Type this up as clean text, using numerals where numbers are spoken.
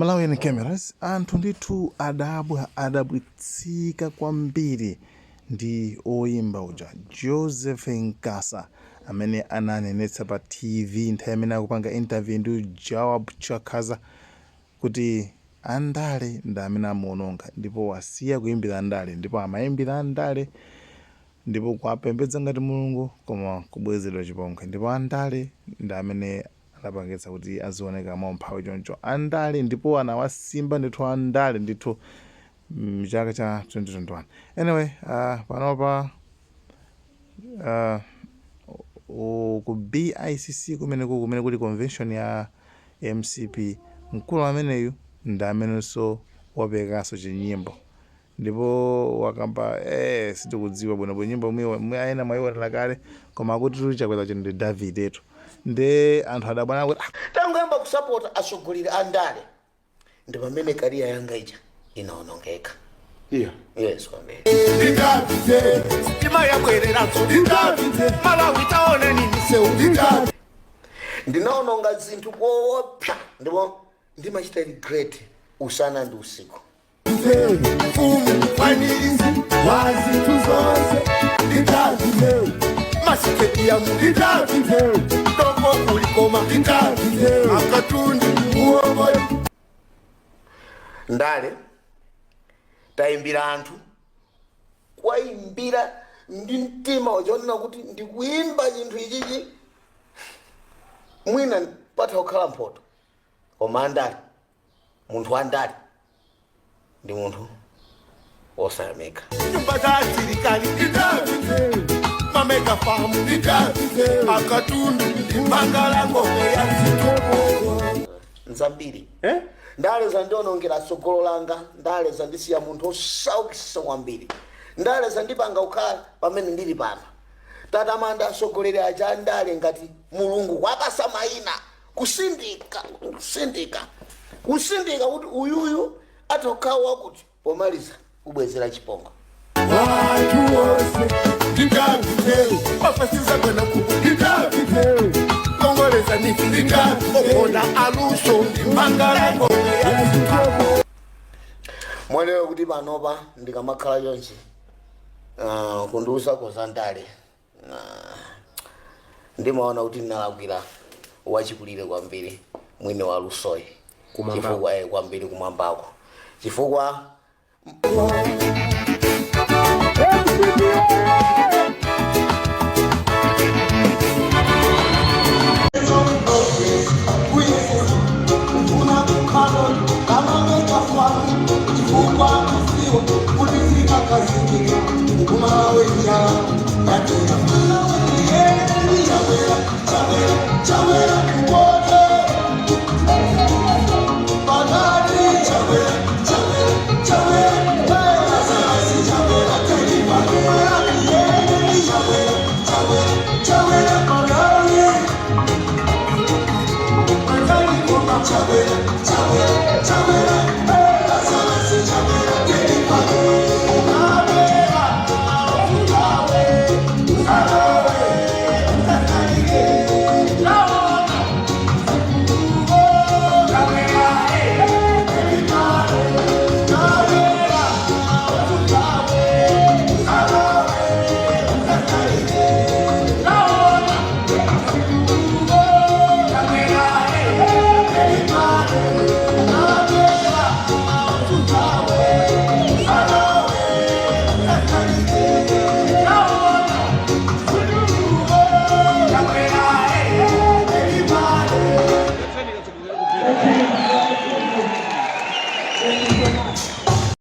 Malawian Cameras, anthu ndithu adabwa, adabwitsika kwambiri ndi oyimba uja Joseph Nkasa amene ananenetsa pa TV nthawi imene akupanga interview ndi Joab Chakaza kuti andale ndi amene amuononga ndipo wasiya kuyimbira andale, ndipo amayimbira andale ndipo kuwapembedza ngati Mulungu koma kubwezedwa chipongwe, ndipo andale ndi amene anapangitsa kuti azioneka mwamphawi choncho andale, ndipo anawasimba ndithu andale ndithu mchaka cha 2021. Anyway, panopa ku BICC kumene kuli convention ya MCP, mkulu ameneyu ndi amenenso wapekanso chinyimbo ndipo wakamba, sitikudziwa bwino nyimbo mwe ayena mwayionera kale, koma akuti Chakwera chino ndi David etu, ndi anthu adabwana kuti ah, Tangoyamba kusapota atsogoleri a ndale ndi pamene career yanga ija inaonongeka. Yes, kwambiri. Sitima yabwereranso, Malawi taoneni misewu. Ndinaononga zinthu koopsa ndipo ndimachita regret usana ndi usiku. Mfumu mkwanirizi wa zinthu zonse, nditazite masitediyamu, nditazite doko kulikoma, nditazite akatundu muomboli. Ndale tayimbira anthu, kwayimbira ndi mtima wachonena kuti ndikuyimba chinthu ichichi mwina patha kukhala mphoto, koma andale, munthu wandale ndi munthu wosayamika. Nyumba za asilikali, nditazite ma mega farm, nditazite akatundu mangala ngombe ya zitukuko. Nzambiri. Eh? Ndale zandionongera tsogolo langa, ndale zandisiya munthu osaukisa kwambiri, ndale zandipanga kukhala pamene ndili pano. Tatamanda atsogoleri aja andale ngati Mulungu, kwapasa mayina, kusindika, kusindika, kusindika kuti uyuyu atokhala wakuti, pomaliza kubwezera chipongwe. Watu wose, nditazite ofesi kuku, nditazite kongoleza nifi, nditazite okonda aluso mangala ngombe ya zitukuko. Mwelewe kuti panopa ndikamakhala chonchi, kundiuzako za ndale, ndimaona kuti ndinalakwira wachikulire kwambiri mwini wa lusoyi. Kumwambako. Chifukwa kwambiri kumwambako, chifukwa